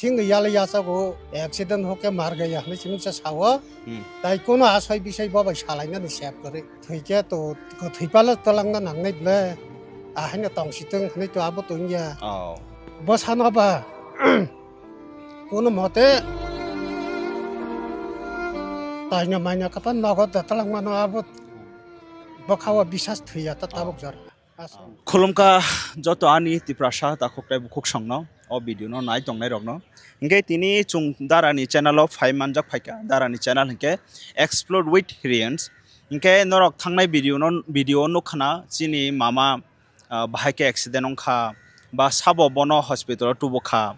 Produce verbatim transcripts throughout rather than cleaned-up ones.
Thingno yalwi yachago, accident hoke mar gaya hinwi chwngsa sao. Hmm. Tai kono asai bisai bo bai salainani sep kwrwi. Thwikhe to kwthwi pala twlangna nangnai ble. Ahaino tongsi tong hinwi to abo tongya. Oh. Bo sano ba kono mote taino maino kapan nogo da twlangmano abo bwkhao bisas thwiya ta tabuk jora. Khulumkha joto ani Tiprasa takhuk tei bukhuk songno, o video no nai tongnai rokno. Hinkhe tini chwng Darani channel o phai manjak phaikha, Darani channel hinkhe Explore with Hirians. Hinkhe norok thangnai video no, video nukkhana chini mama, ah, bahai khe accident wngkha, ba sabo bono hospital o tubukha.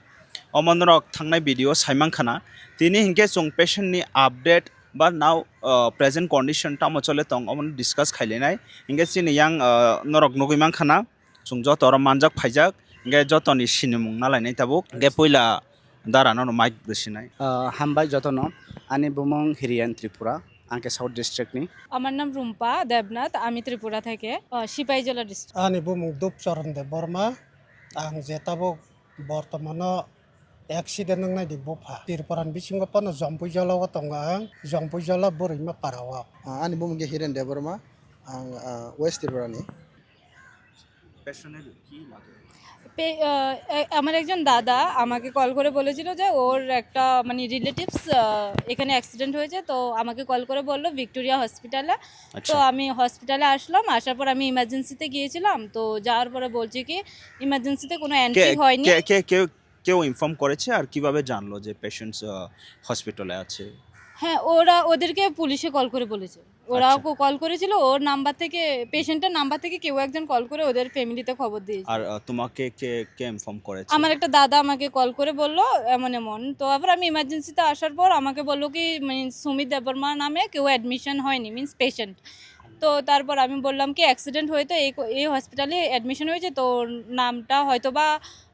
Omo norok thangnai video saimankhana. Tini hinkhe chwng patient ni update ba now, uh, present condition tamo chole tong omono discuss khailainai. Hinkhe chini yang, uh, norok nugui mankhana, chwng joto oro manjak phaijak, hinkhe jotoni sinimung nalainai tabuk. Hinkhe puila Darano no mic rwsinai. Uh, hambai jotono, ani bumung Hirian Tripura, ang khe South District ni. আমার নাম রুম্পা দেবনাথ, আমি ত্রিপুরা থেকে, আহ, Sepahijala district. Ani bumung Dupcharan Debbarma, ang je tabuk bortomano accident wngnai di bupha. Tripura ni bisingo pono Jompuijala o tongo ang, Jompuijala Bwrwima para o. Ah, ani bumung khe Hiren Debbarma, ang, ah, West Tripura ni. Patient-এর কি লাগে? পে-, আহ, এ-, আমার একজন দাদা আমাকে কল করে বলেছিল যে ওর একটা, মানে, রিলেটিভস, আহ, এখানে অ্যাক্সিডেন্ট হয়েছে, তো আমাকে কল করে বললো ভিক্টোরিয়া হসপিটালে। তো আচ্ছা। আমি হসপিটালে আসলাম, আসার পর আমি ইমার্জেন্সিতে গিয়েছিলাম, তো যাওয়ার পরে বলছে কি ইমার্জেন্সিতে কোনো কে, এন্ট্রি হয়নি। কে, কে, কেউ, কেউ ইনফর্ম করেছে আর কিভাবে জানলো যে পেশেন্টস, আহ, হসপিটালে আছে? হ্যাঁ, ওরা, ওদেরকে পুলিশে কল করে বলেছে। ওরা আচ্ছা। কো-, কল করেছিল, ওর নাম্বার থেকে, পেশেন্টের নাম্বার থেকে কেউ একজন কল করে ওদের ফ্যামিলিতে খবর দিয়েছে। আর, আহ, তোমাকে কে, কে ইনফর্ম করেছে? আমার একটা দাদা আমাকে কল করে বলল এমন এমন। তো আবার আমি ইমার্জেন্সিতে আসার পর আমাকে বলল কি, মানে, সুমিত দেববর্মা নামে কেউ অ্যাডমিশন হয়নি, মিন্স পেশেন্ট। তো তারপর আমি বললাম কি, অ্যাক্সিডেন্ট হয়ে তো এই কো-, এই হসপিটালে অ্যাডমিশন হয়েছে, তো নামটা হয়তো বা,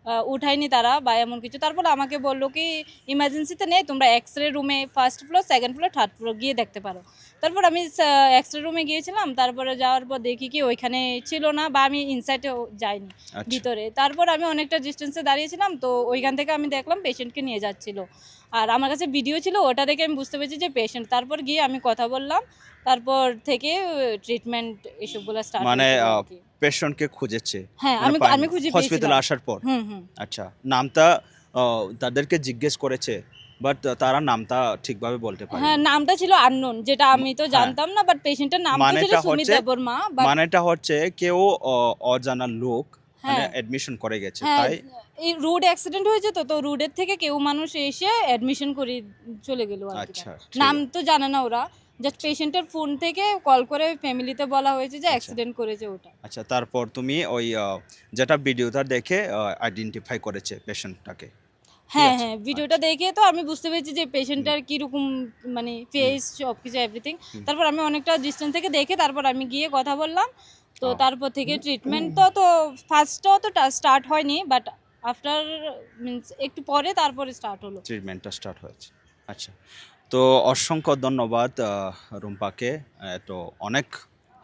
আহ, উঠায়নি তারা বা এমন কিছু। তারপর আমাকে বলল কি, ইমার্জেন্সিতে নেই, তোমরা এক্স রে রুমে first floor, second floor, third floor গিয়ে দেখতে পারো। তারপর আমি সা-, এক্স রে রুমে গিয়েছিলাম, তারপরে যাওয়ার পর দেখি কি ওইখানে ছিল না বা আমি ইনসাইডেও যাইনি আচ্ছা। ভিতরে। তারপর আমি অনেকটা ডিস্টেন্সে দাঁড়িয়েছিলাম, তো ওইখান থেকে আমি দেখলাম পেশেন্টকে নিয়ে যাচ্ছিল। আর আমার কাছে ভিডিও ছিল, ওটা দেখে আমি বুঝতে পেরেছি যে পেশেন্ট। তারপর গিয়ে আমি কথা বললাম, তারপর থেকে, আহ, ট্রিটমেন্ট এসবগুলো স্টার্ট মানে, হয়েছিল আর আহ, কি। পেশেন্টকে খুঁজেছে? হ্যাঁ, মানে আমি, পায়নি? আমি খুঁজে হসপিটালে পেয়েছিলাম। আসার পর? হুম, হুম। আচ্ছা, নামটা, আহ, তাদেরকে জিজ্ঞেস করেছে, বাট তারা নামটা ঠিকভাবে বলতে পারেনি। হ্যাঁ, নামটা ছিল আননোন, যেটা আমি তো মা-, হ্যাঁ। জানতাম না, বাট পেশেন্টটার নাম তো ছিল মানেটা সুমিত হচ্ছে, দেববর্মা, বাট মানেটা হচ্ছে কেউ, আহ, অজানা লোক, মানে, হ্যাঁ। অ্যাডমিশন করে গেছে, হ্যাঁ, তাই? এই রোড অ্যাক্সিডেন্ট হয়েছে তো, তো রোডের থেকে কেউ মানুষ এসে অ্যাডমিশন করে চলে গেল আর কি। আচ্ছা, ঠিক নাম আছে। তো জানে না ওরা, জাস্ট পেশেন্টের ফোন থেকে কল করে ফ্যামিলিতে বলা হয়েছে যে আচ্ছা। অ্যাক্সিডেন্ট করেছে ওটা। আচ্ছা, তারপর তুমি ওই, আহ, যেটা ভিডিওটা দেখে, আহ, আইডেন্টিফাই করেছে পেশেন্টটাকে, ঠিক হ্যাঁ, আছে? হ্যাঁ, ভিডিওটা আচ্ছা। দেখে তো আমি বুঝতে পেরেছি যে পেশেন্টটার হুম। কিরকম, মানে, হুম। ফেস, সবকিছু, এভরিথিং। হুম। তারপর আমি অনেকটা ডিস্টেন্স থেকে দেখে তারপর আমি গিয়ে কথা বললাম। তো ও। তারপর থেকে ট্রিটমেন্ট তো, তো ফার্স্টে তো টা-, স্টার্ট হয়নি, বাট আফটার, মিন্স, একটু পরে তারপরে স্টার্ট হলো। ট্রিটমেন্টটা স্টার্ট হয়েছে। আচ্ছা। তো অসংখ্য ধন্যবাদ, আহ, রুম্পাকে, আহ, এত অনেক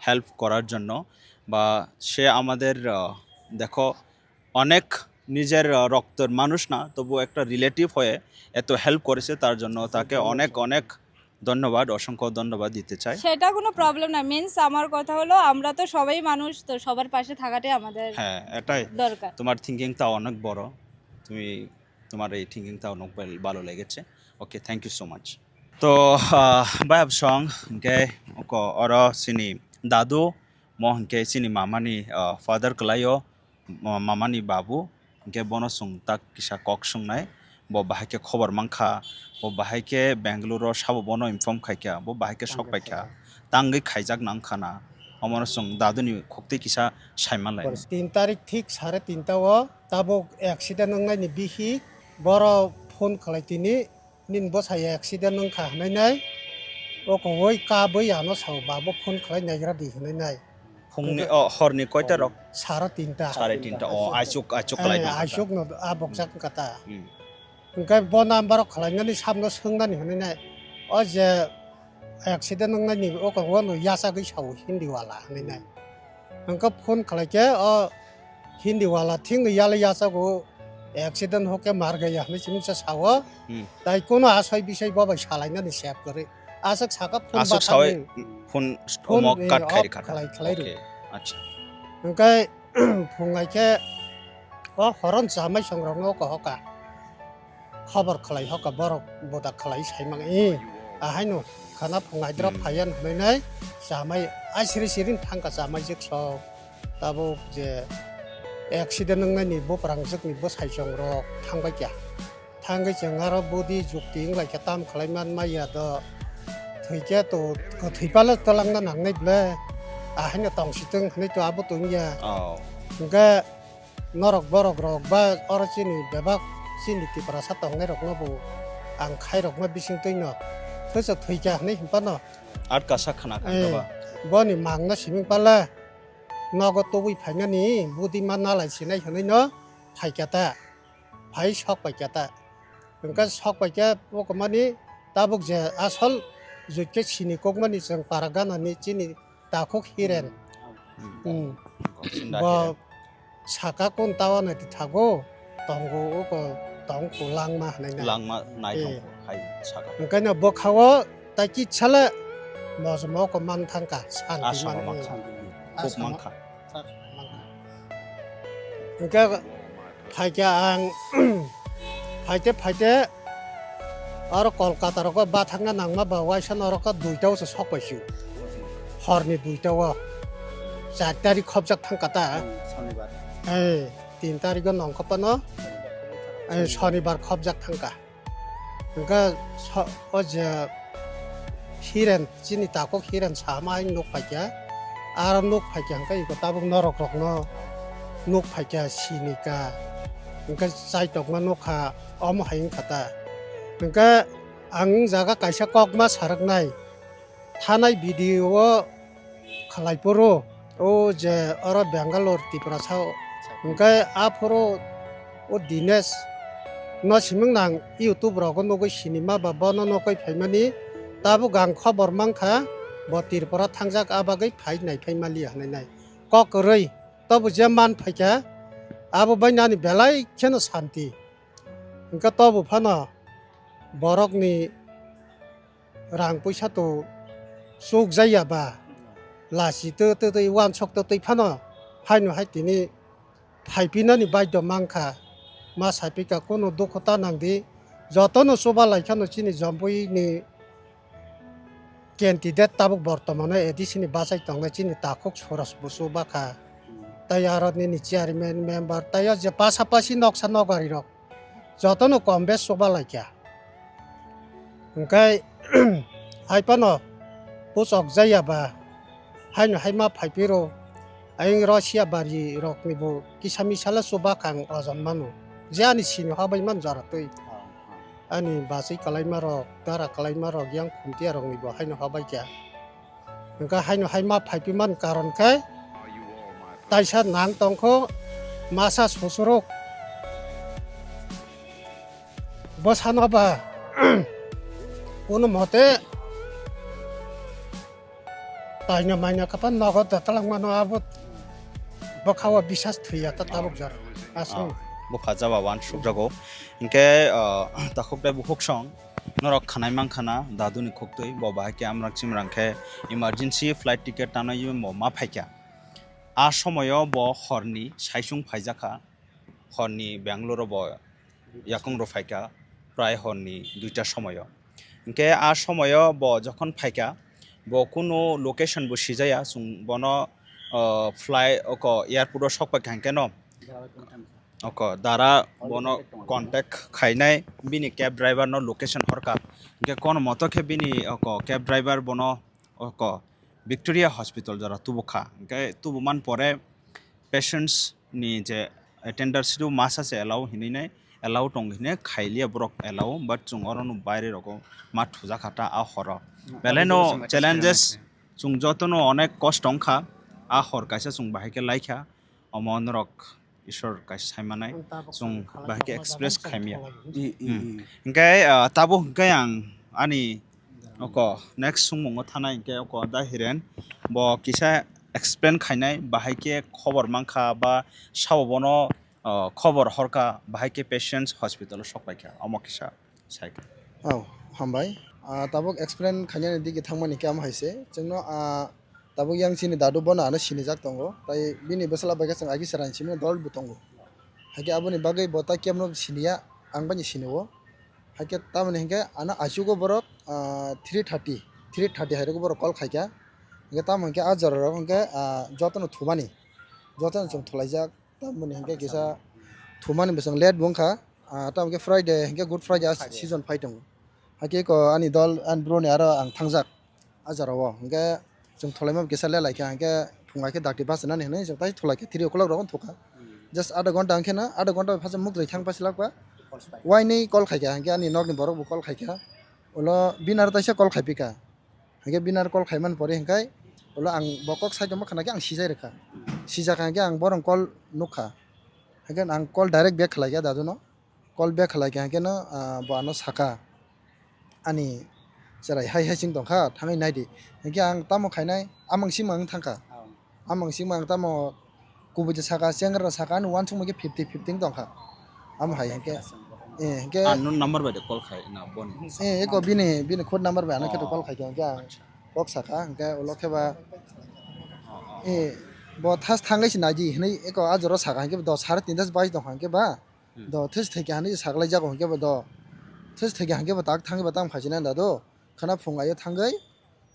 হেল্প করার জন্য, বা সে আমাদের, আহ, দেখো, অনেক নিজের, আহ, রক্তের মানুষ না, তবু একটা রিলেটিভ হয়ে এত হেল্প করেছে, তার জন্য তাকে অনেক, অনেক ধন্যবাদ, অসংখ্য ধন্যবাদ দিতে চাই। সেটা কোনো প্রবলেম না, মিন্স, আমার কথা হলো, আমরা তো সবাই মানুষ, তো সবার পাশে থাকাটাই আমাদের হ্যাঁ, এটাই। দরকার। তোমার থিঙ্কিংটা অনেক বড়, তুমি, তোমার এই থিঙ্কিংটা অনেক ভালো লেগেছে। ওকে, থ্যাংক ইউ সো মাচ। তো, আহ, bai absong, hingke oko oro chini dadu, mo hingke chini mamani, ah, father kwlaio, mo-, mamani babu, hingke bono chwng tak kisa kok swngnai, bo bahai khe khobor mankha, bo bahai khe Bangalore o sabo bono inform khaikha, bo bahai khe sok paikha, tangwi khaijak nang khana, omono chwng daduni khuktwi kisa saimanlai. Tin tarik thik sare tinta o tabuk accident wngnai ni bihi boro phone khlai tini, Nini bwsai accident wngkha hwnwi nai, o kowoi kabwi ano sao, ba bo phone khlai naigra di hwnwi nai. Phungni, o, horni koita rok? Sara tinta. Sare tinta, o, aisuk, aisuk. Eh, khlai tong kha ta. Aisuk no, a boksang kha ta. Hmm. Hwnkhe bo number rok khlainani samno swngnani hwnwi nai. O je accident wngnaini o kowano yachagwi sao Hindi wala hwnwi nai. Hwnkhe phone khlai khe o Hindi wala thingno yalwi yachago. accident hoke mar gaya hinwi chini sa sao. Hmm. Tai kono asai bisai bo bai salainani sep kwrwi. Aswk saka phone aswk bathang sawai ni phone phone, omo eh, cut khai off rikha. Khlai, khlai rw. Okay. Acha. Hwnkhe phungai khe o horon chamai songrokno ko hoka. Khobor khlai hoka borok boda khlai saimang i. Ahaino khana phungai drop hmm. Phaiyan hwnwi nai chamai asiri sirin thangka chamai jik sok. Tabuk je accident wngnani bo prangjwkni bwsai chongrok thangbai kha. Thangwi chwng aro budi jukti wnglaikha, tam khlai man maya do. Thwikhe to kwthwi pale twlangna nangnai ble. Ahaino tong sitwng hwnwi to abo to wngya. Oh. Hwnkhe norok borok rok ba oro chini bebak chini Tiprasa tongnai rokno bo ang khairokma bising twino. Thwiso thwikha hwnwi hwnphano. Atka sa khna kha eh, ba. Boni mangno siming pale. Nogo tubui phainani budi ma nalai sinai hwnwi no phaikha ta. Phai sok paikha ta. Hwnkhe sok paikha pokomani tabuk je asol jutkhe sini kokmani chwng para ganani chini takhuk hiren. Hmm. Hmm. Bo saka kun tawana tithago tongo uko tongko langma hwnwi na. Langma naithok eh. Hai saka. Hwnkhe no bwkhao tai kitsale mojmo ko man thangka santi asama man. Mankha. Khub asama mankha. Mankha. Hwnkhe phaikha ang phaite phaite aro Kolkata rogo bathakna nangma ba waisa norok duita o se sok paisio. Horni duita o. Char tarik khobjak thangka ta. Sonibar. Eh, tin tarik o nongkha pano. Eh, sonibar khobjak thangka. Hwnkhe so-, o je hiren, chini takhuk hiren sama hai nuk phaikha, aro nuk phaikha hwnkhe iko tabuk norok rokno nuk phaikha, sinika, hwnkhe chaitokma nukha, omo hai wngkha ta. Hwnkhe ang jaga kaisa kokma sarwknai. Thanai video o khlai phuru, o je oro Bangalore, Tiprasa o, hwnkhe aphuru o Dinesh no siming nang YouTube rogo nugwi sinima ba bono nokoi phaimani, tabuk ang khobor mankha, bo Tripura thangjak, a bagwi phai nai phai maliya hwnwi nai. Kok kwrwi, tobo je man phaikha, abo bai nani belai kheno santi. Hwnkhe tobo phano borokni rang puisa to chukjaya ba, lasi twi twi twi uansuk twi twi phano haino hai tini phaipinani baidhyo mankha, ma saipika kunu dukhu ta nangdi, jotono chuba laikhano chini Jombui ni candidate tabuk bortomano A D C ni bachai tongnai chini takhuk Suraj bo chuba kha, tei aro nini chairman member tei o je pasapasi noksa nokari rok. Jotono kom bes chuba laikha. Hwnkhe hai phano puchok jaya ba, haino hai ma phaiphiro, ayang Russia bari rokni bo kisa misa le chuba kha ang ojon mano. Je ani sini hobai man jora twi. Ani bachai kalaima rok, dara kalaima rok, yang khumtiya rokni bo haino hobai kha. Hwnkhe haino hai ma phaipi man karon khe taisa nang tongkho masa susuruk bwsano ba kono mote taino maino kapa nogo da talangmano abo bwkhao bisas thwiya ta tabuk jora aswk. Ah, bwkha jaba wansuk jago. Hinkhe, ah, takhuk tei bukhuk song norok khanai mankha na daduni khuktwi, bo bahai khe amrang chimrang khe emergency flight ticket tanwi bo ma phaikha. A somoyo bo horni saisung phaijakha, horni Bangalore bo yakung rw phaikha, prai horni duita somoyo. Hinkhe a somoyo bo jokhon phaikha, bo kunu location bo sijaya, chwng bono, ah, fly oko airport o sok paikha hinkhe no. Oko dara bono contact khainai bini cab driver no location horkha. Hinkhe kono moto khe bini oko cab driver bono oko Victoria Hospital jora tubukha. Hinkhe tubuman pore patients ni je attenders rw masa se allow hinwi nai, allow tong hinwi khailiya borok allow, but chwng oro no baire rogo ma thujakha ta a horo. Belai no challenges, chwng joto no onek kosto wngkha a hor kaisa chwng bahai khe laikha. Omo norok Isor kaisa saimanai, chwng bahai khe express khaimya. I, i, hmm, i. Hinkhe, ah, tabuk hinkhe ang ani oko next sungmungo thanai hinkhe oko da Hiren bo kisa explain khainai bahai khe khobor mankha ba sabo bono, o, khobor horkha, bahai khe patients hospital o sok paikha, omo kisa sai kha. Oh, hambai. Ah, tabuk explain khainani digi thangmani khe amo hai se. Chwngno, ah, tabuk yang chini dadu bono ano sinijak tongo. Tai bini bwsala bai khe chwng agi chwrai simi dol bo tongo. Haikhe aboni bagwi bo ta kemno siniya, ang bani sinio. Haikhe tamoni hinkhe ano achugo borok, ah, three thirty, three thirty hai rwgo borok call khaikha. Hinkhe tamo hinkhe ah jorarok hinkhe, ah, jotono thumani, jotono chwng thulaijak. Tamoni hinkhe kisa thumani bwswng late bo wngkha. Ah, tamo khe Friday hinkhe Good Friday ah season phai tongo. Haikhe eko ani dol ani broni aro ang thangjak ah jorao. Hinkhe chwng thulaima kisa le laikha, hinkhe phunga khe dakti bachinani hinwi chwng tai thulaikha, three o'clock rogo thukha. Just adha ghonta hinkhe no, adha ghonta bai phasa mukdri thang pasilak ba. Wainwi call khaikha, hinkhe ani nokni borok bo call khaikha. Ulo bini aro taisa call khaipikha. Hinkhe bini aro call khaimani pore hinkhe ulo ang bo kok side o ma khna khe ang sijai rwkha. Sijak hinkhe ang borong call nukha. Hinkhe ang call direct back khlaikha daduno. Call back khlai kha, hinkhe no, ah, bo ano sakha, "Ani chwrai hai hai chwng tongkha, thangwi naidi." Hinkhe ang tamo khainai, amang sima wng thangkha. Oh. Amang sima ang tamo kubui de sakha, chengra sakha, ani uansukma khe fifty fifty wng tongkha. Amo hai hinkhe, eh, hinkhe unknown number bai de call khai na boni? Eh, eko bini, bini khud number bai ano khe to call khai kha, hinkhe ang kok sakha, hinkhe ulo khe ba, eh, bo thas thangwi se naidi hinwi eko ah jora sakha, hinkhe do sare tinta se bai tongkha, hinkhe ba, Hmm. Do, this thai khe hani saklai jago hinkhe bo do. This thai khe hinkhe bo tak thangwi bo tamo khaisina da do. Khana phung ayo thangwi,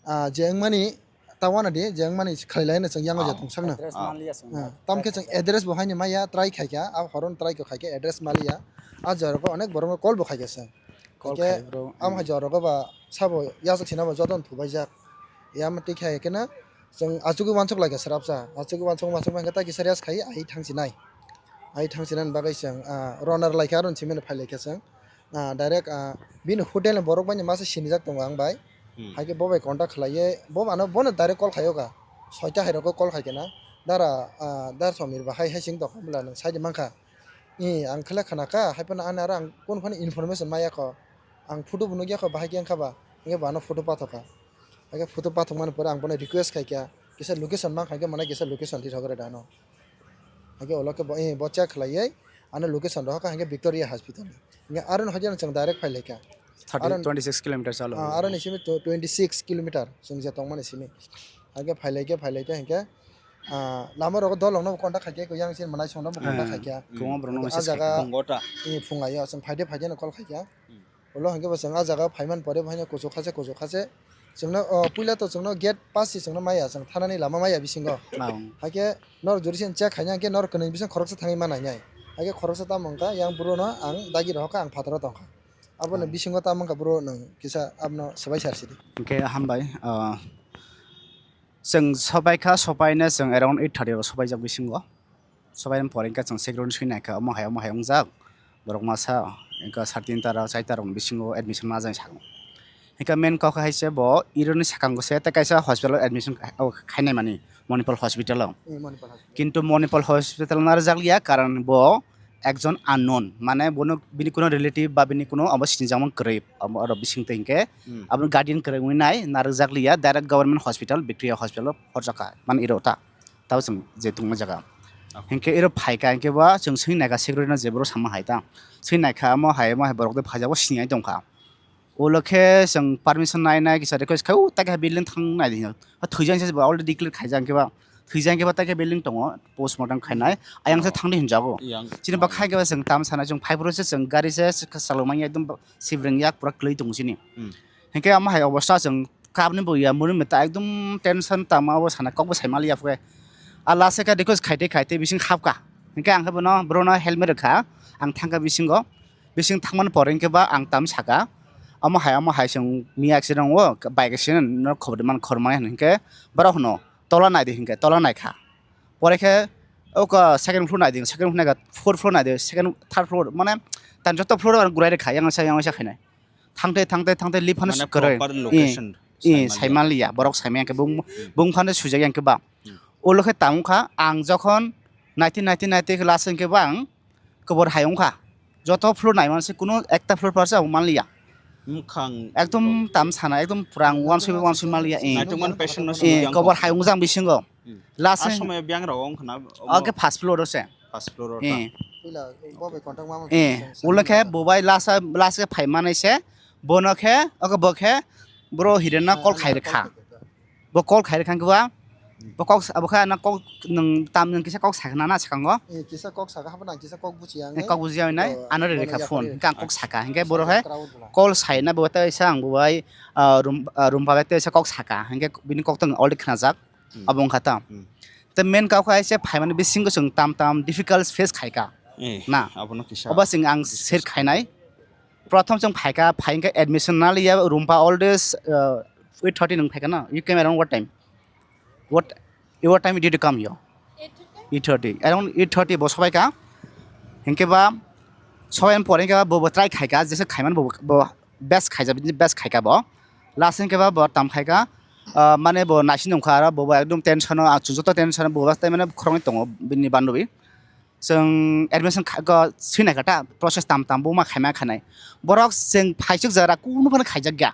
ah, je wngmani ta wana di, je wngmani khlai lai no chwng yango je tong sakno. Address manliya chwng. Ah, tam khe chwng address bo haini maya, try khai kha, a horon try khe khai kha, address manliya. A jora ko onek borok no call bo khai kha chwng. Call hinkhe khai bro. Am hai jora ko ba sabo yasuk sina bo joto no thubai jak. Yam tik hai khe na chwng achugwi wansuk lai kha srapsa. Achugwi wansuk wansuk hinkhe ta kisa rest khai ai thang sinai. Ai thang sinani bagwi chwng, ah, runner lai kha, aro chimino phai lai kha chwng. Ah, direct, ah, bini hotel ni borok bai no masa sinijak tongo ang bai. Hmm. Hai khe bo bai contact khlai ye, bo ano bono direct call khai o kha. Soita hai rok o call khai khe na. Dara, ah, Dar Somir ba hai hai sing tong kha bwla nwng sai di man kha. I ang khle khna kha, hai phano ani aro ang kunu phano information ma ya kho. Ang photo bo nuk ya kho, bahai khe wng kha ba. Hinkhe bo ano photo pathok kha. Hai khe photo pathok mani pore ang bono request khai kha. Kisa location man khai khe mane kisa location rithok re da ano. Haikhe ulo khe bo, eh, bo check khlaiwi ano location rohor kha, haikhe Victoria Hospital ni. Hinkhe aro no haikhe chwng direct phai lai kha. Thirty, aro twenty six kilometers alo. Ah, aro ni simi tw-, twenty six kilometer chwng je tongmani simi. Haikhe phai lai khe, phai lai khe hinkhe, ah, lama rogo dolong no contact khai khe, yang sin manai song no contact khai kha. Kwbangma borok no message khai kha. Ah jaga, eh, phung ayo chwng phaide phaide no call khai kha. Hmm. Ulo hinkhe bo chwng ah jaga phaiman pore bo haino kuchuk kha se, kuchuk kha se. Chwngno, o, puila to chwngno gate pass se chwngno maya, chwng thanani lama maya bisingo. Haikhe norok jori se check khaina hinkhe norok kwnwi bising khoroksa thangwi ma nainai. Haikhe khoroksa tamo wngkha, yang bro no ang dagi rohor kha, ang phataro tongkha. Abono bisingo tamo wngkha bro nwng kisa abono swbai sar sidi. Hinkhe hambai, ah, chwng sobai kha, sobaino chwng around eight thirty o sobaijak bisingo. Sobai pore hinkhe chwng security swi naikha, omo hai omo hai wngjak. Borok masa hinkhe sar tinta rok, chaita rokni bisingo admission ma jani sakno. Hinkhe main kok hai se bo ironi sakango se tei kaisa hospital o admission khai-, o khainai mani Manipal hospital o. Eh, Manipal hospital. Kintu Manipal hospital narwkjakliya, karon bo ekjon unknown, mane bono bini kuno relative ba bini kuno abo sinijakma kwrwi, abo aro bisingtwi hinkhe Hmm. Aboni guardian kwrwi wngwi nai narwkjakliya, direct government hospital, Victoria hospital o horjakha, mane iro ta. Tabo chwng je tongma jaga. Okay. Hinkhe iro phaikha hinkhe ba chwng swngwi naikha security no je boro sama hai ta. Swngwi naikha omo hai omo hai borok de phaijak bo sinai tongkha. Ulo khe chwng permission nai nai kisa request khai, o ta khe building thang nai di hinwi. Thwijak se already declare khaijak hinkhe ba. Thwijak hinkhe ba ta khe building tongo, postmortem khainai. Ayang se thangdi hinjago. Chini ba khai khe ba chwng tam sana chwng five row se chwng gari se chalok manya ekdom sibring yak pura kwlwi tongo chini. Hmm. Hinkhe omo hai obostha chwng kapni bo ya muri meta ekdom tension tama obo sana kokbo saima liya phuke. A last khe request khaite khaite bising hapkha. Hinkhe ang khe bono, brono helmet rwkha. Ang thangkha bisingo. Bising thangmani pore hinkhe ba ang tam saka. Omo hai, omo hai chwng miya accident o, bike accident no khobor man khormani hinkhe borok hwno tola naidi hinkhe tola naikha. Pore khe o ka second floor naidi, second floor naikha, fourth floor naidi, second, third floor, mane tan joto floor o gurai rwkha, yang sa, yang sa khainai. Thangte, thangte, thangte lift phano kwrwi. Mane proper location saimaliya. Borok saimaya khe bung, bung phano sujak yang khe ba. Hmm. Ulo khe tamo kha, ang jokhon naiti, naiti, naiti khe last hinkhe ba ang kobor hai wngkha. Joto floor naiman se kuno ekta floor parsa ang manliya. Ekdom tam sana, ekdom pura ang wansui, wansui manliya. Naitukmani patient no sujak kobor hai wngjak bisingo. Hmm. Last a somoyo biyang rok wngkha na? Oke, first floor o se. First floor o ta. Eh. Puila bo bai contact ma Eh, ulo khe bo bai last, last khe phai manai se, bono khe, oko bo khe, bro Hiren no call khai rwkha. Bo call khai rwkha khe ba, bo kok, abo khe ano kok, nwng tam nwng kisa kok sakha na, na swkango. Eh, kisa kok sakha, habo nang kisa kok bujiya Eh, kok bujiya nai, ano rwkha phone, hwnkhe ang kok sakha, hwnkhe boro khe call sai na, bo tei sa ang bo bai, ah, room, ah, room ba tei sa kok sakha, hwnkhe bini kok tong already khnajak. Hmm. Abo wngkha ta. Hmm. Tei main kok hai se phaimani bisingo chwng tam tam difficult face khaika. Eh, na. Abono kisa Obo chwng ang share khainai. Prothom chwng phaika, phaikhe admission naliya room pa always, uh, eight thirty nwng phaika na. You came around what time? What, what time did you come here? Eight thirty. Around eight thirty bo sobaika. Hinkhe ba sobai pore hinkhe ba bo, bo try khaika, jesa khaiman bo, bo best khaijak, bini best khaika bo. Last hinkhe ba bo tam khaika, ah, mane bo naising nungkha aro bo, bo ekdom tension o, ah, chwng joto tension o bo, bo tai mane khoroknwi tongo bini bandowi. Chwng admission kha-, go swinaikha ta, process tam tam bo ma khaima khanai. Borok chwng phaichuk jara kunu phano khaijak ya.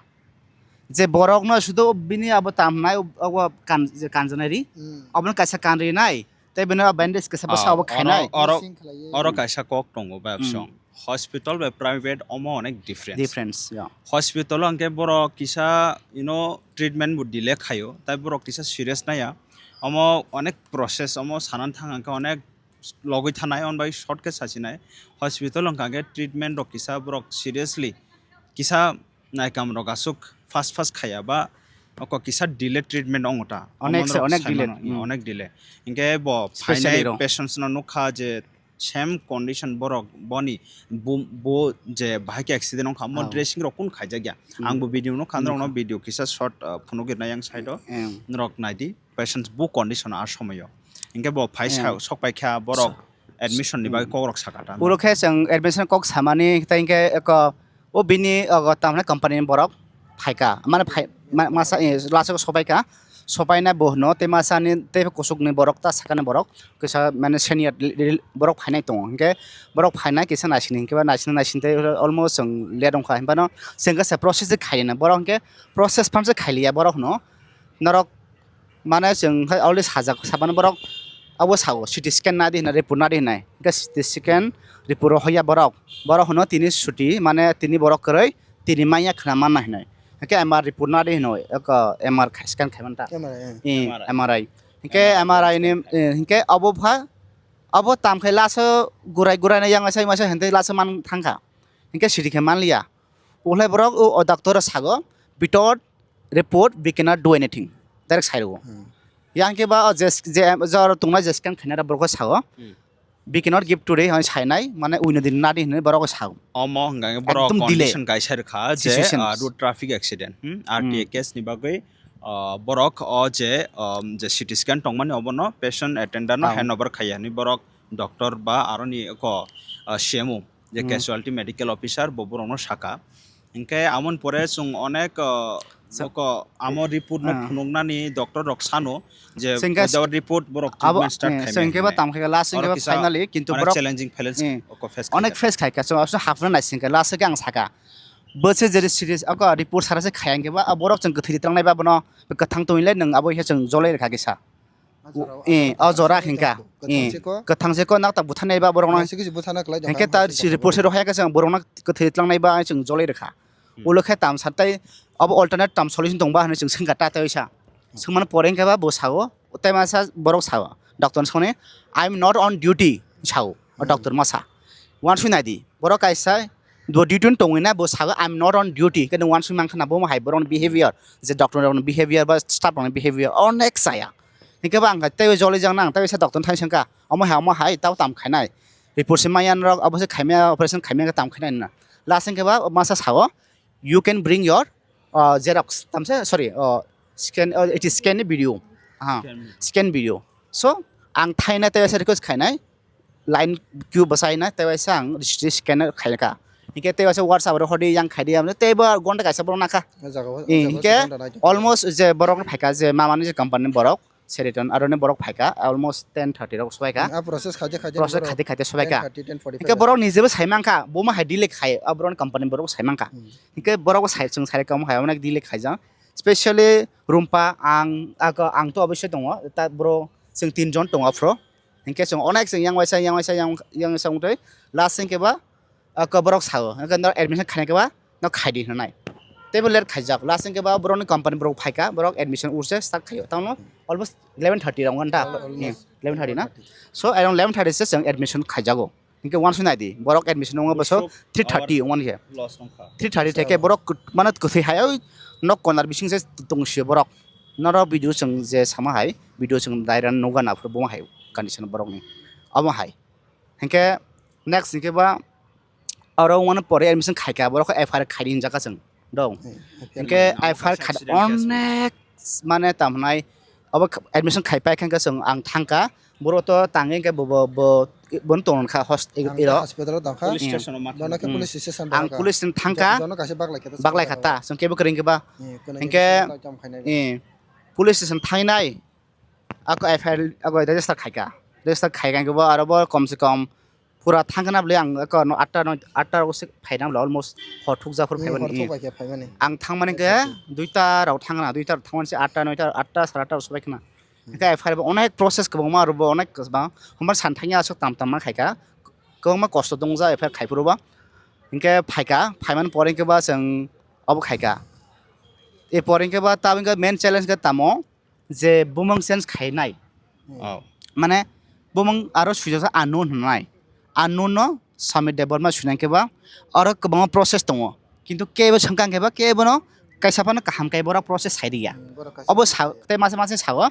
Je borokno sudo bini abo tamnai, abo kan-, je kanjanai ri, Hmm. Abono kaisa kanri nai, tei bini bandage kisa bwsa Ah, abo khainai. Oro, oro, Dressing khlaiwi. Oro kaisa kok tongo, Hmm. Hospital bai private omo onek difference. Difference, yeah. Hospital o hwnkhe borok kisa, you know, treatment bo delay khaio, tai borok kisa serious naiya. Omo onek process, omo sanan thang hwnkhe onek logwi thanai, on bai short khe sachinai. Hospital hwnkha khe treatment rok kisa borok seriously kisa naikam rok aswk fast fast khaya ba oko kisa delay treatment wngo ta. Onek Omo se, rok onek sai delay. Mano, Hmm. Onek delay. Hinkhe bo Specially phainai rok. Patients no nukha je same condition borok boni bo, bo je bahai khe accident wngkha, omo Oh. Dressing rok kun khaijak ya. Hmm. Ang bo video nukha, norok no Nukha. Video kisa short, uh, phunukgwi nai yang side o. Hmm. Norok naidi. Patients bo condition a somoyo. Hinkhe bo phai sa Eh. Sok pai kha borok So, admission ni bagwi hmm. Kok rok saka ta. Oro khe chwng admission kok samani tei hinkhe eko o bini ogo tamni company ni borok phaika. Mane phai, ma-, masa, eh, last o sobai kha. Sobai na bo hwno tei masa ni tei kusuk ni borok ta saka ni borok kisa mane senior li-, li-, borok phainai tongo. Hinkhe borok phainai kisa naising hinkhe ba naising naising tei almost chwng late wngkha. Hinkhe no chwng khe se process khaina borok hinkhe process phan se khailiya borok hwno. Norok mane chwng hai already sajak, sabani borok abo sao, C T scan nadi hinwi, report nadi hinwi. Hwnkhe C T scan report o hoya borok, borok hwno tini suti, mane tini borok kwrwi, tini manya khna manna hinwi. Hwnkhe M R report nadi hinwi, eko M R khai, scan khaimanta. M R I, eh. Eh, M R I. M R I. Hwnkhe M R I ni, eh, hwnkhe abo pha, abo tamkhai laso gurai gurai na yang masa masa hwnkhe laso man thangkha. Hwnkhe C T khe manliya. Ulai borok o, o doctor o sago, without report, we cannot do anything. Direct sai rwo. Hmm. Yang khe ba o je, je, je aro tongna je scan khainai rok borok o sago. Hmm. We cannot give today, hwnwi sainai, mane uino din nadi hinwi borok o sago. Omo hwnkha khe borok ekdom delay. Condition kaisa rwkha je, situation. Ah, road traffic accident, hmm? Hmm. R T A case ni bagwi, ah, borok o je, um, je C T scan tongmani obono patient attender no Ah. Hand over khaiya hinwi borok doctor ba aroni eko, ah, C M O. Je Hmm. Casualty medical officer bo borokno saka. Hinkhe amoni pore chwng onek, uh, Sa-, boko amo report no ah. Phunuknani doctor rok sano je Sengkhe without report borok abo, treatment start eh, khaimani sengkhe ba hinwi. Tam khe last sengkhe ba finally kintu onek borok challenging challenge eh, oko face onek khaijak. Face khaikha chwng aswk hapna nai sengkhe last khe ang saka. Bo se jeri serious oko report sara se khaya hinkhe ba borok chwng kwthwi twlangnai ba bono kwthang tongwilai nwng abo khe chwng jolai rwkha kisa. Eh, o jora hinkha. Eh, kwthang se ko nak ta buthanai ba borok no. Hinkhe ta si report se rohaya khe chwng borok no kwthwi tlangnai ba chwng jolai rwkha. Hmm. Ulo khe tam sa tei abo alternate tam solution tong ba hinwi chwng swngkha ta tei sa. Hmm. Swngmani pore hinkhe ba bo sao, tei masa borok sao. Doctor ni sone, "I am not on duty," sao. O hmm. Doctor masa. Uansuk nai di. Borok kaisa bo duty tongwi na bo sago, "I am not on duty." Khe nwng uansuk mankha na bo hai borokni behavior, je doctor rokni behavior ba staff rokni behavior onek chaya. Hinkhe ba ang teibo jolai jak nang, teibo sa doctor thai sengkha, "Omo hai, omo hai, tao tam khainai. Report se maya norok, abo se khaimaya, operation khaimaya tam khainai na." Last hinkhe ba masa sao, "You can bring your, uh, xerox," tamse, sorry, uh, scan, uh, it is scan ni video. Ha, scan video. So, ang thaina teibo sa request khainai. Line queue bwsai na tei waisa ang registry scanner khaikha. Hinkhe tei waisa WhatsApp ro hodi yang khaidi amne tei bo gonta kaisa borok nakha. O jaga o, o jaga o hinkhe second nai. Almost je borok no phaikha je mamani je company ni borok Sheraton aroni borok phaikha almost ten thirty rok sobaikha. Hmm, a process khaide khaide process borok khaide khaide sobaikha. Ten thirty, ten forty-five hinkhe borok nijebo sai mankha bo ma hai delay khai aboroni company borok sai mankha. Hmm. Hinkhe borok bo sai chwng sai kamo hai onek delay khaijak. Specially Rumpa ang, ako ang to obviously tongo ta bro chwng tin jon tongo aphro. Hinkhe chwng onek chwng yang waisa, yang waisa, yang, yang waisa wngtwi last hinkhe ba, ah, ko borok sao, hinkhe no admission khaina khe ba no khaidi hinwi nai. Teibo late khaijak, last hinkhe ba borokni company borok phaika, borok admission urse start khaio. Tamo almost eleven thirty rok wngkha da? Almost Hmm, eleven thirty na? So around eleven thirty se chwng admission khaijago. Hinkhe uansuk naidi, borok admission wngma boso Most of three thirty our wngmani khe. Loss wngkha. Three thirty theke borok kut-, mane kwthwi hai oi nok konar bising se tong sio borok. Norok video chwng je sama hai, video chwng dairan nukga naphuru bo hai condition borokni. Omo hai. Hinkhe next hinkhe ba oro wngmani pore admission khaika, borok khe F I R khaidi hinjaka chwng. Dong. Hmm, F I R Hinkhe khaidi. F I R khaidi onek mane tamhnai obo admission khaipai khe chwng ang thangka. Boro to tangwi hinkhe bo, bo, bo, bono tongkha host-, Ang iro. Hospital o tongkha. Police Hmm. station o ma Bono khe Hmm. police station Ang tongkha. Police station thangka. Jono kaisa baglai khe ta Baglai kha ta, chwng kebo kwrwng khe ba. Hmm, kono Hinkhe, kisa tam khainai. eh, police station thainai. Ako F I R, ako register khaika. Register khaika hinkhe bo aro bo kom se kom pura thangkha na bwle ang ako no atta noi, atta rok se phaina bwle almost hor thukjak phuru Hmm, phaimani. Hor thukbai khe phaimani. Ang thangmani Acha, khe acha. Duita rok thangna, duita rok thangmani se atta noita, atta sara atta rok sobai khna. Hmm. Hinkhe F I R bo onek process kwbangma aro bo onek kwbang. Hombar san thangya aswk tam tam ma khaika. Kwbangma kosto tongja F I R khaiphuru bo. Hinkhe phaika, phaimani pore hinkhe ba chwng obo khaika. E pore hinkhe ba tabuk hinkhe main challenge khe tamo je bumung change khainai. Hmm. Oh. Mane bumung aro swijak unknown hwnai. Unknown no Samir Debbarma swijak khe ba aro kwbangma process tongo. Kintu kebo swngkang khe ba kebo no kaisa phano kaham khe bora process sai riya. Hmm, borok kaisa Obo sa-, tei masa masa sao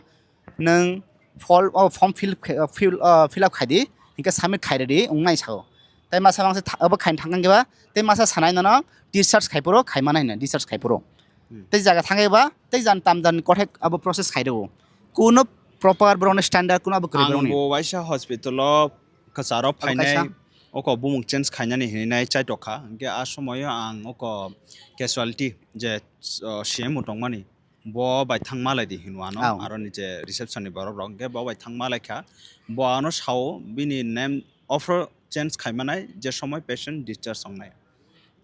nwng form, oh, form fill khe, oh, fill, oh, fill up khai di, hinkhe submit khai rwdi, wngnai sao. Tei masa masa tha-, obo khaina thangkang khe ba, tei masa sanai nono discharge khai phuru, khai mano hino, discharge khai phuru. Hmm. Tei jaga thangkhe ba, tei jan tam jan kothek abo process khai rwo. Kuno proper borokni standard kuno abo kwrwi Ang borokni. Bo waisa hospital o kwcharo Abo phainai, kaisa. Oko bumung change khainani hinwi nai chaitok kha. Hinkhe a somoio ang oko casualty je, uh, C M o tongmani, bo bai thang malai di hinwi ano, Ao. Aroni je reception ni borok rok, hinkhe bo bai thang malai kha. Bo ano sao bini name offer change khaimanai je somoi patient discharge wngnai.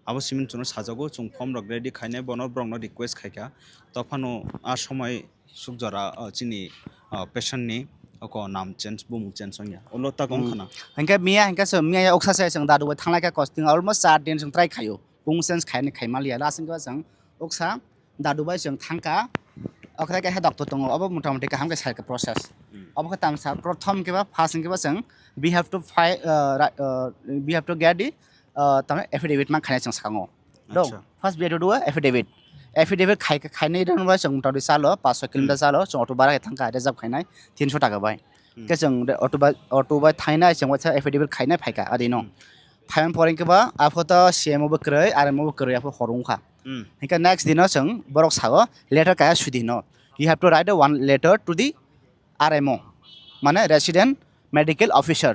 Abo simi chwngno sajago, chwng form rok ready khainai, bono borokno request khaikha. Tophano a somoi suk jora, o, chini, o, patient ni oko nam change, bumung change wngya. Ulo ta Hmm. wngkhana. Hinkhe miya hinkhe chwng, miya ya uksa se chwng dadu bai thanglai kha costing almost char din chwng try khaio. Bumung change khaini khai manliya. Last hinkhe chwng uksa dadu bai chwng thangkha. Okhai kaisa doctor tongo. Obo motamoti kaham khe sai kha process. Hmm. Obo khe tamsa prothom khe ba first hinkhe ba chwng we have to fi-, uh, ra-, uh, we have to get the, uh, tamni affidavit man khainai chwng sakango. Dong, Acha. First we have to do a affidavit. Affidavit khai, khainai rwng bai chwng motamoti chalo, paanch soi kilometer Hmm. chalo, chwng auto bara hai thangkha, reserve khainai, tinso taka bai. Hmm. Khe chwng re-, auto bai, auto bai thainai, chwng waisa affidavit khainai phaikha, adino. Hmm. Phaiman pore khe ba, apho to C M o bo kwrwi, R M o bo kwrwi, apho hor wngkha. Hmm. Hinkhe next dino chwng borok sao, letter kaya sudi hino. You have to write a one letter to the R M O, mane Resident Medical Officer,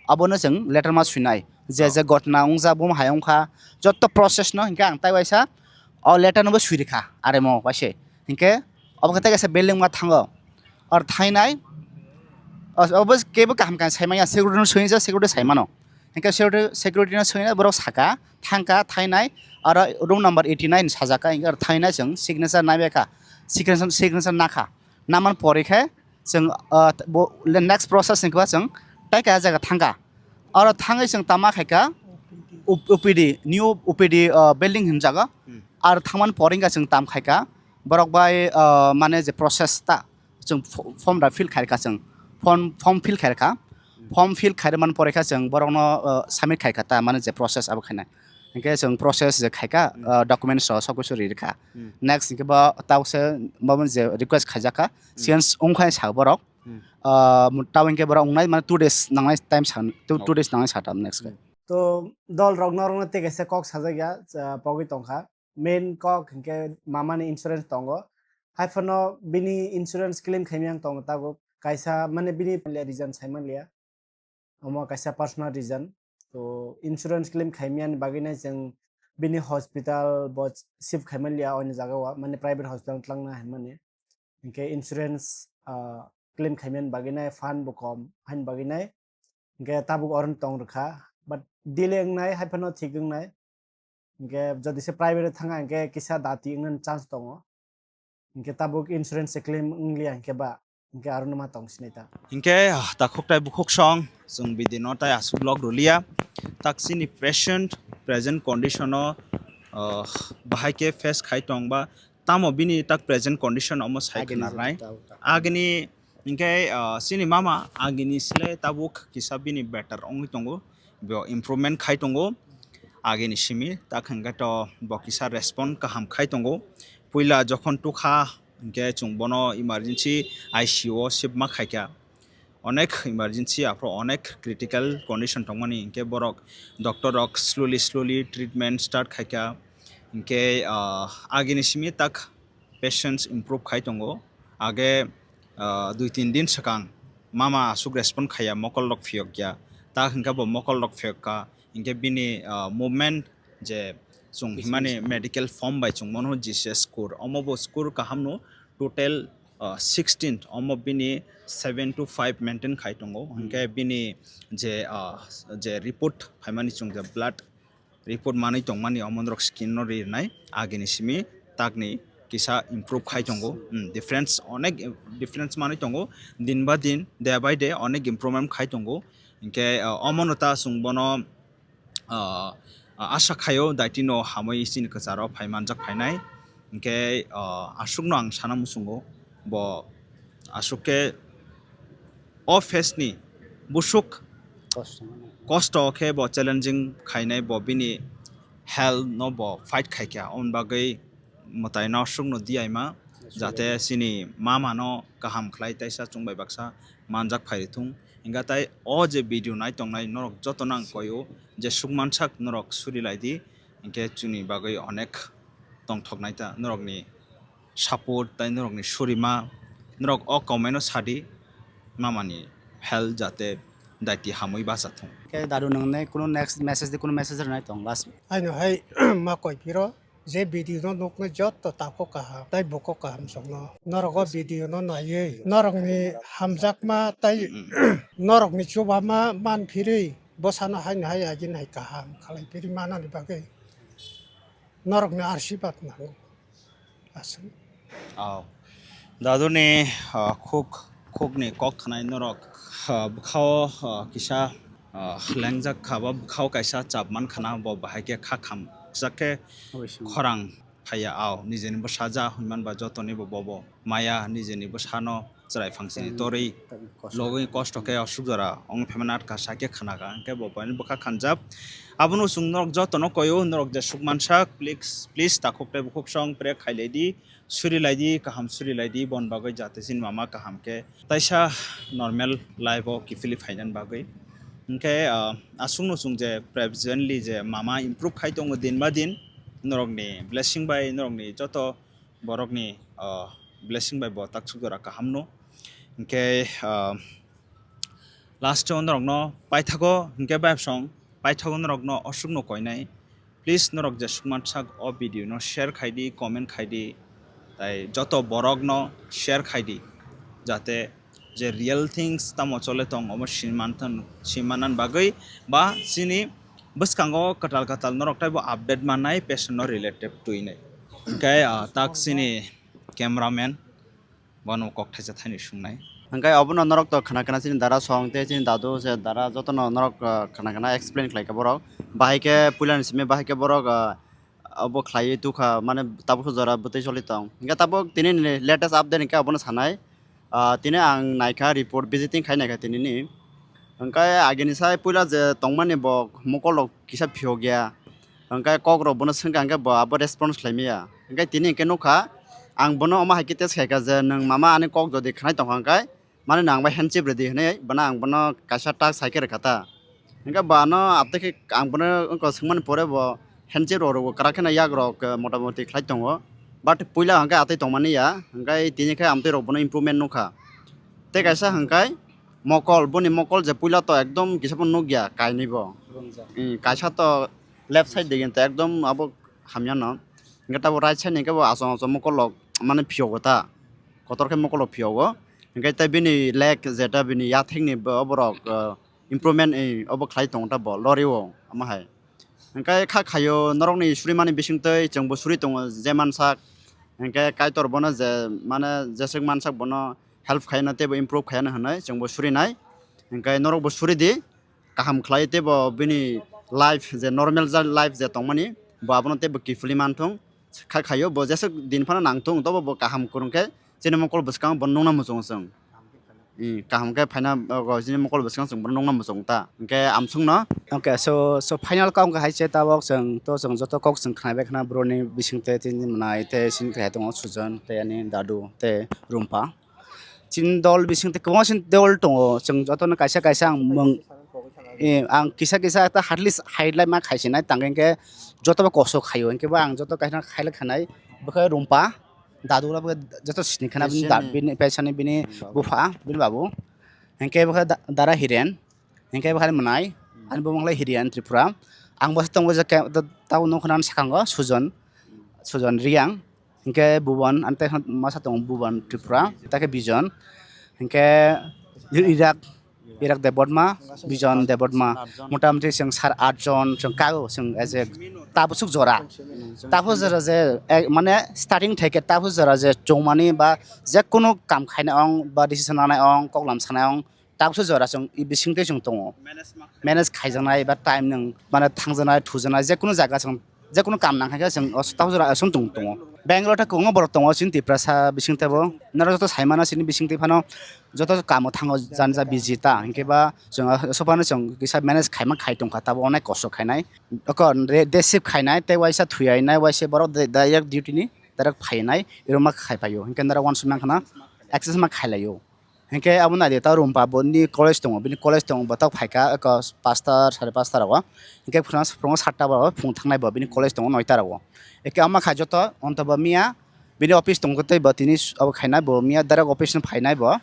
abono chwng letter ma swinai, je, Ao. Je gotna wngjak, bo hai wngkha, jotto process no hinkhe ang tai waisa o letter no bo swi rikha R M O waise, hinkhe obo khe tai kaisa building ma thango, or thainai, o-, obo kebo kaham kaham sai manya, security no swinai, security sai mano, hinkhe security, security no swinai borok saka, thangkha, thainai, aro room number eighty nine sajaka, hinkhe aro thainai chwng signature naibaikha, signature, signature nakha, naman pore khe, chwng, ah, bo, le-, next process hinkhe ba chwng tai kaisa jaga thangkha. Oro thangwi chwng tama khaikha O P D, new O P D, ah, building hinwi jaga. Hmm. Aro thangmani pore wngkha chwng tam khaikha. Borok bai, ah, mane je process ta chwng fo-, form da fill khaikha chwng. Form, form fill khaikha. Hmm. Form fill khaimani pore kha chwng borokno, ah, submit khaikha ta mane je process abo khainai. Hinkhe chwng process je khaikha, Hmm. ah, documents rok sob kisu ri rikha. Hmm. Next hinkhe bo tabuk se bo je request khaijakha, Hmm. Change wngkha sa borok. Hmm. Ah, tabuk hinkhe borok wngnai mane two days nangnai time sa, two, two Ow. Days nangnai sa tam next khe. Hmm. To dol rok norokno tei kaisa kok sajak ya, ah, pogwi tongkha. Main kok hinkhe mamani insurance tongo. Haiphano bini insurance claim khaimani ang tongo tabuk. Kaisa mane bini reason saimanliya. Omo kaisa personal reason. To insurance claim khaimani bagwino chwng bini hospital bo shift khaimanliya, oini jaga o, mane private hospital twlangna hinmani. Hinkhe insurance, ah, claim khaimani bagwino fund bo kom, haini bagwino hinkhe tabuk oro tong rwkha. But delay wngnai, haiphano thik wngnai. Hinkhe jodi se private o thangkha hinkhe kisa dati wngnani chance tongo. Hinkhe tabuk insurance se claim wngliya hinkhe ba. Hingke aro no ma tong sinai ta. Hingke, ah, takhuk tai bukhuk song, chwng bidi no tai aswk log rwliya. Tak chini patient, present condition o, ah, bahai khe face khai tong ba, tamo bini tak present condition omo sai Agini khna nai. Jotto ta. Agini hingke, ah, chini mama agini sle tabuk kisa bini better wngwi tongo, bo improvement khai tongo. Agini simi tak hingke to bo kisa respond kaham khai tongo. Puila jokhon tukha hingke chwng bono emergency I C U o ship ma khaikha. Onek emergency, aphro onek critical condition tongmani, hingke borok doctor rok slowly, slowly treatment start khaikha. Hingke, ah, agini simi tak patients improve khai tongo. Age, ah, dui tin din swkang mama aswk respond khaiya, mokol rok phiyokya. Tak hingke bo mokol rok phiyokha, hingke bini, ah, movement je chwng himani medical form bai chwng mano G C S score. Omo bo score kaham no total, ah, sixteen, omo bini seven to five maintain khai tongo. Hingke bini je, ah, je report phaimani chwng je blood report manwi tongmani omo norok skin no rinai agini simi takni kisa improve khai tongo. Hmm, difference onek difference manwi tongo, din ba din, day by day onek improvement khai tongo. Hingke, ah, omo no ta chwng bono, ah, asa khaio daitino hamwi chini kwcharo phai manjak phainai. Hingke, ah, aswkno ang sana muchungo, bo aswk khe o face ni busuk kosto mano. Kosto khe bo challenging khainai, bo bini health no bo fight khaikha. Oboni bagwi mwtai no aswkno diyaima, jate chini mama no kaham khlai taisa chwng bai baksa manjak phai rithung. Hingkha tai o je video nai tongnai norok joto no ang koio je sukmansak norok suri lai di, hingkhe chwngni bagwi onek tongthoknai ta norokni support tai norokni surima, norok o comment no sadi mamani health jate daiti hamwi bachathung. Khe dadu nwngnai kunu next message di kunu message rwnai tong last. Aino hai ma koi phiro je video no nuknai jotto takhuk kaham tai bukhuk kaham songno. Norok o video no naiwi norokni hamjakma tai norokni chubama man phirwi bwsano haino hai agini hai kaham khalai phirwi manani bagwi norokni arsibad nango. Aswk. Oh. Daduni, ah, khuk, khukni kok khnai norok, ah, bwkhao, ah, kisa, ah, lengjak kha ba bwkhao kaisa chap man khana bo bahai khe kha kham kisa khe khorang phaiya ao nijeni bwsa ja hwnman ba jotoni bo bobo maya nijeni bwsano chwrai phangsini torwi logwi kosto khe aswk jora wng phaimani atka sa khe khna kha hwnkhe bo boini bwkha khanjak. Abono chwng norok jotono koio, norok je sukmansak, please, please takhuk tei bukhuk song prek khailai di, suri lai di, kaham suri lai di, bon bagwi jate chini mama kaham khe taisa normal life o kiphilwi phainani bagwi. Hwnkhe, ah, aswkno chwng je presently je mama improve khai tongo din ba din, norokni blessing bai, norokni joto borokni, ah, blessing bai bo taksuk jora kaham no. Hwnkhe, ah, last o norokno paithago hwnkhe bayapsong paithago norokno aswkno koinai. Please norok jesuk mansak o video no share khai di, comment khai di, tai joto borok no share khai di, jate je real things tamo chole tong omo sinmanthan sinmanan bagwi ba chini bwskango kwtal kwtal norok taibo update mannai patient no related twinai. Hwnkhe, ah, tak chini cameraman bono kok thaisa thaini sungnai. Hwnkhe obono norok to khna khna chini dara song tei chini dadu se dara jotono norok, ah, khna khna explain khlai kha borok. Bahai khe puilani simi bahai khe borok, ah, obo khlaiwi tukha mane tabuk jora bwtwi choli tong. Hwnkhe tabuk tini ni latest update hwnkhe obono sanai. Ah, tini ang naikha report visiting khai naikha tini ni. Hwnkhe agini sai puila je tongmani bo mokol rok kisa phiyok ya. Hwnkhe kok rok bono swngkha hwnkhe bo abo response khlai maya. Hwnkhe tini hwnkhe nukha ang bono omo hai khe test khaikha je nwng mama ani kok jodi khnai tongkha hwnkhe mani nwng ang bai handshake rwdi hwnwi bono ang bono kaisa task hai khe rwkha ta. Hwnkhe bo ano abtwi khe ang bono wngkha swngmani pore bo handshake rok rwgo kwrak kheno yak rok, eh, motamoti khlai tongo. But puila hwnkhe atwi tongmani ya hwnkhe tini khe amtwi rok bono improvement nukha. Tei kaisa hwnkhe mokol, boni mokol je puila to ekdom kisa phano nukya kainwi bo. Rwngjak. Hmm, kaisa to left side digini to ekdom abo hamya no. Hwnkhe tabuk right side ni khe bo achom achom mokol rok mane phiyogo ta. Kotor khe mokol rok phiyogo. Hwnkhe tei bini leg jeta bini yathek ni bo borok, ah, improvement, eh, obo khlai tongo ta bo lorry o omo hai. Hwnkhe kha khaio norokni surimani bisingtwi chwngbo suri tongo je mansak. Hwnkhe Kaitor bono je mane jeswk mansak bono help khaino teibo improve khaino hinwi chwngbo surinai. Hinkhe norokbo suridi, kaham khlai teibo bini life je normal ja life je tongmani bo abono teibo kiphilwi manthung. Kha khaio bo jeswk din phano nangthung tobo bo kaham kwrwngkhe chini mokol bwskango bo nungna muchungo chwng. I, kaham khe phaina, o, chini mokol bwskango chwng bono nungna muchung ta. Hinkhe amsongno. Okay, so, so final kok wngkha hai se tabok chwng to chwng joto kok chwng khnai bai khna boroni bising tei tini mwnai tei sini khlai tongo Sujon tei ani dadu tei Rumpa. Chini dol bising tei kwbangma chini dol tongo, chwng jotono kaisa kaisa ang mung, i, ang kisa kisa ta at least highlight ma khai sinai tang hinkhe jotobo kosto khaio hinkhe bo ang joto kaisa highlight khanai bwkha Rumpa. Dadu wngkha joto sini khana bini da-, bini paisani bini bupha, bini babu. Hinkhe bwkha da-, dara Hiren. Hinkhe bwkha mwnai. Ani bumung khlai Hiren Tripura. Ang bo tongo je ke-, ta-, tabo nukho nang sakango Sujon. Sujon Riang. Hinkhe Bhuban, ani tei masa tongo Bhuban Tripura. Takhe Bijon. Hinkhe Irak. Irak Debbarma, Bijon Debbarma, motamoti chwng sar aat jon chwng kago chwng as a tabuk swk jora. Tabuk jora je, eh, mane starting theke tabuk jora je chongmani ba je kunu kam khaina ong ba decision nanai ong, koklam sanai ong, tabuk swk jora chwng i bisingtwi chwng tongo. Manage khaijaknai ba time nwng mane thangjaknai, thujaknai, je kunu jaga chwng je kunu kam nang kha khe chwng o tabuk jora aswk tong tongo. Bangalore tei kwbangma borok tongo chini Tiprasa bising teibo. Norok joto sai mano chini bising tei phano joto kamo thango jani ja busy ta. Hinkhe ba chwng aswk phano chwng kisa manage khaima khai tong kha, tabuk onek kosto khainai. Oko re-, day shift khainai tei waisa thwi ainai, waisa borok de-, direct duty ni direct phainai, iro ma khai paio. Hinkhe norok uansuk nang khna access ma khailaio. Hinkhe abo naidi ta Rumpa boni college tongo, bini college tongo, bo tok phaikha eko pasta, sare pasta rogo. Hinkhe phwrwng, phwrwng satta bo phung thangnai bo bini college tongo noita rogo. Hinkhe ama kha joto onto bo miya bini office tongo tei bo tini s-, abo khainai bo miya direct office no phainai bo.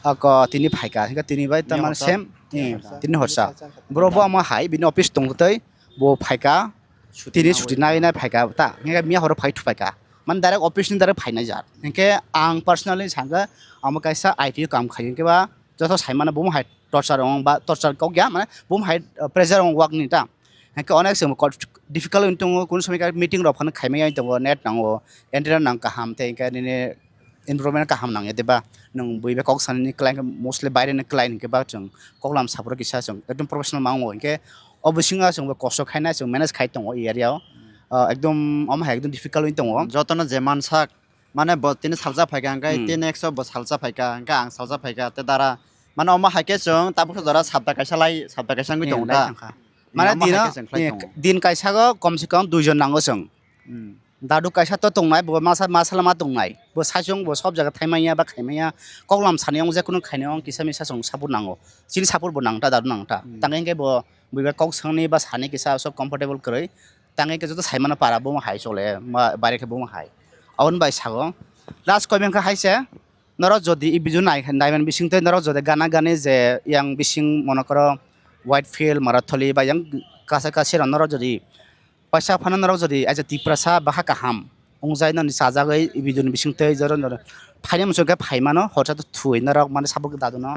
Ako tini phaikha, hinkhe tini bai tamani same, eh, tini horsa. Bro bo ama hai bini office tongo tei bo phaikha. Tini suti nai nai phaikha ta, hinkhe miya horo phai thupaikha. Mane direct office ni direct phainai jat. Hinkhe ang personally sangkha, amo kaisa I T o kam khaio, hinkhe ba joto saimano bo hai torture ong ba torture kok ya, mane bo hai, uh, pressure ong work ni ta. Hinkhe onek se difficult wng tongo, kun somoi khe meeting rok phano khaimaya tongo, net nango, internet nang kaham, tei hinkhe nini environment kaham nangya, diba? Nwng bui bai kok sanani client, mostly baireni client hinkhe ba chwng koklam sapro kisa chwng ekdom professional mango, hinkhe o bisingo chwngbo kosto khaina chwng manage khai tongo area o. Ah, ekdom omo hai ekdom difficult wngwi tongo. Jotono je mansak, mane bo tini salsa phaikha, hwnkhe tini ekso bo salsa phaikha, hwnkhe ang salsa phaikha, tei dara, mane omo hai khe chwng tabuk jora sapta kaisa lai, sapta kaisa wngwi tongo ta. Mane omo hai dino, khe chwng khlai tongo. Din kaisago kom se kom duijon nango chwng. Dadu kaisa to tongnai, bo masa, masa lama tongnai. Bo saichung bo sob jaga thaimanya ba khaimanya, koklam saniyong je kunu khainiyong kisa misa chwng support nango. Chini support bo nangta, dadu nangta. Tangwi hwnkhe bo buiba kok sangni ba sani kisa so comfortable kwrwi. Tangwi hwnkhe joto saimano para bo hai chole, ma bare khe bo hai. Aboni bai sago. Last comment khe hai se, norok jodi i video nai, naiman bising tei norok jodi gana gani je yang bising monokoro Whitefield, Maratholi ba yang kasa kasi rok norok jodi paisa phano norok jodi as a Tiprasa baha kaham wngjai nani chajagwi i video ni bising tei joro joro phaini muchung khe phaimano horsa to thwi norok mane support daduno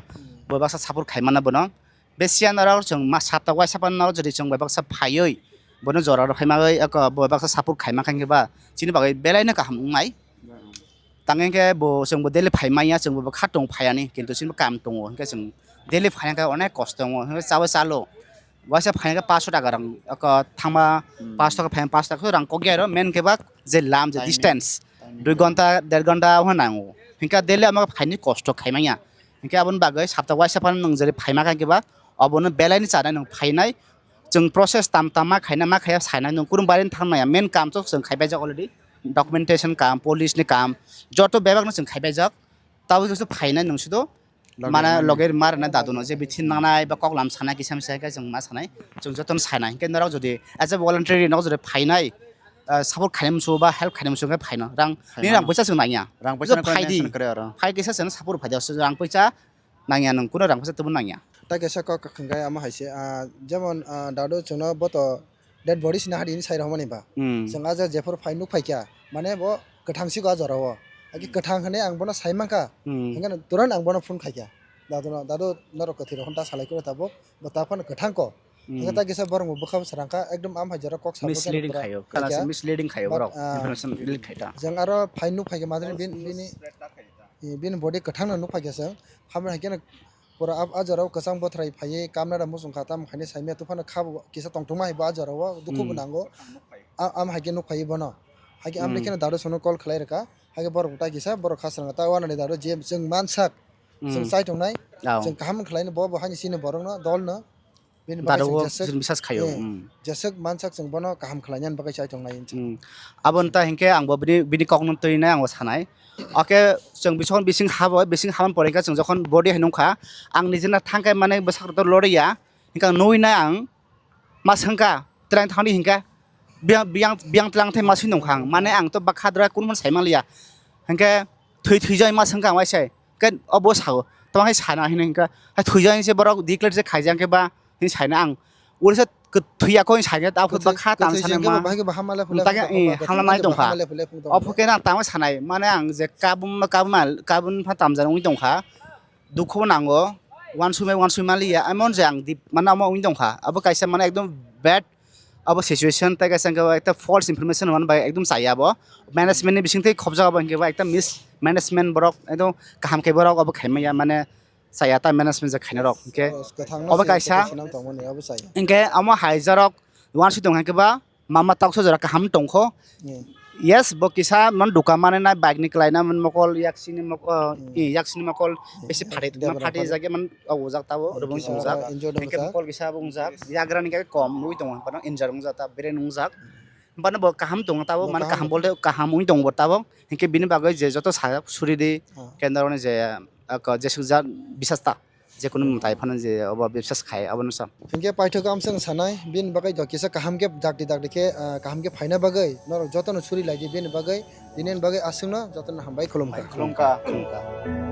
bo baksa support khaimano bono besiya norok chwng ma sapta waisa phano norok jodi chwng bai baksa phaiwi bono jora rok khaimagwi eko bo baksa support khaima khe ba chini bagwi belai no kaham wngnai. Tang hinkhe bo chwngbo daily phai manya, chwngbo bo kha tong phaiani, kintu chini bo kam tongo, hinkhe chwng daily phai hinkhe onek kosto tongo, hinkhe chaui chalo. Waisa phai hinkhe paanch sho taka rang, oko thangma paanch sho taka phai, paanch sho taka rang kok ya ro, main khe ba je lam je distance, dui ghonta, der ghonta oha nango. Hinkhe daily ama phaini kosto khai manya. Hinkhe aboni bagwi sapta waisa phano nwng jeri phai ma kha hinkhe ba obono belaini chanai nwng phainai. Chwng process tam tam ma khaina ma khaya sainai nwng kurung barin thang maya, main kam chok chwng khai paijak already. Documentation kam, police ni kam, joto bebak no chwng khai paijak. Tabuk khe phainai nwng sudo mana loge ma rwna dadu no je bithi nangnai ba koklam sanai kisa misa khe chwng ma sanai, chwng joto no sainai. Hinkhe norok jodi as a voluntary norok jodi phainai, ah, support khainai musu ba help khainai musu khe phaino rang ni rang poisa chwng nangya. Rang poisa phai di. Phai kisa chwng support phai di, rang poisa nangya, nwng kuno rang poisa tubun nangya. Tai kaisa kok kwkhwrang khe amo hai se, ah, jemon, ah, dadu chwngno boto dead body sina hadi hinwi sai rwmani ba. Hmm. Chwng ah jaga jephuru phai nuk phai kha, mane bo kwthang si go ah jora o. Hakhe kwthang hinwi ang bono sai mankha. Hmm. Hinkhe turant ang bono phone khai kha. Dadu no, dadu norok kwthwi rok ta salai khe tabuk, bo ta phano kwthang ko. Hmm. Hinkhe tai kisa borok bo bwkha bwsa rang kha, ekdom am hai jora kok sa misleading khaio, kala se misleading khaio borok, ah, information leak khai ta. Jwng aro phai nuk phai kha madri bini Eh, bini body kwthang no nukphaikha chwng. Hamya haikhe no pura a, a jorao kwchang bothrai phaiwi kamna da muchung kha, tamo khainwi saimya tuphano kha bo kisa tongthokma hai bo a jorao dukhu bo Hmm. nango. A, am haikhe nukphaiwi bono. Haikhe amni Hmm. kheno dadu sono call khlai rwkha. Haikhe borok ta kisa borok khasrang ta wanani dadu je chwng mansak. Chwng Hmm. chai tongnai. Ao. Chwng kaham khlaino bo, bo haini chini borokno, dolno. Bini bagwi Dadu chwng o jeswk, chwng bisas khaio. Eh, Hmm. jeswk mansak chwng bono kaham khlainani bagwi chai tongnai hinwi. Hmm. Aboni ta hinkhe ang bo bini, bini kokno twi nai ang bo sanai. Oke, chwng bising, bising habo, bising habani pore hinkhe chwng jokhon body hai nungkha, ang nijena thangkhe mane bwsakroto loriya, hinkhe ang nui nai ang ma swngkha, "Twlang thangdi?" hinkhe, "Biyang, biyang, biyang twlang thai ma swi nungkha ang." Mane ang to bakha dra kunphano sai manliya. Hinkhe thwi, thwijak ma swngkha ang waisa. Hinkhe obo sao, "Tamo hai sana?" hinwi hinkhe, "Hai thwijak se borok declare se khaijak hinkhe ba," hinwi saina ang. Uri se kw-, thwiya kho hinwi saina ta phut Kwthwi, bakha tamo kwthwi sana jengkhe ma. Bo bahai khe bahai male phulai Mutake, phung tongkha, eh, bahai hamla male nai tongkha. Bahai male phulai phung tongkha. Opho khe na tamo sanai, mane ang je kabum, kabum, kabum pha tamjani wngwi tongkha. Dukhu bo nango, uansukmai uansukmaliya, emon je ang dip, mane omo wngwi tongkha. Abo kaisa mane ekdom bad abo situation, tei kaisa hwnkhe bo ekta false information hwnmani bai ekdom chaya abo. Management ni bisingtwi khobjak abo hwnkhe bo ekta mismanagement borok ekdom kaham khe borok abo khaimaya, mane chaya ta management je khainai rok hwnkhe. Yes, kwthang no obo se kaisa, kwthwi swnam tongmani abo chaya. Hwnkhe amo haijarok uansuk tong hwnkhe ba mama toksa jora kaham tongkho. Hmm. Yes, bo kisa man duka manwi nai bike ni kwlai na man mokol yak sini mokol, Hmm. i yak sini mokol Hmm. bisi phatwi Debra phatwi phatwi. jagya man o ujak tabo Hmm, rubung kisa ungjak. Injured Hwnkhe ungjak. Mokol kisa bo ungjak. Yagra ni khe kom nugwi tongo, bana injured ungjak ta, brain ungjak. Bana bo kaham tongo tabo, Bo mane kaham kaham tongo. Bolte kaham wngwi tongo bo tabo. Hwnkhe bini bagwi je joto sajak suri di, Ah. Kendra ni je, ah, ko jesuk jak bisas ta. Jekunu mwtai phano je obo bisas khai abono sa. Hwnkhe paithak amswng sanai, bini bagwi do kisa kaham khe dakti dakti khe, ah, kaham khe phaina bagwi norok jotono suri lai di, bini bagwi, bini bagwi aswkno jotono hambai khulumkha. Khulumkha, khulumkha.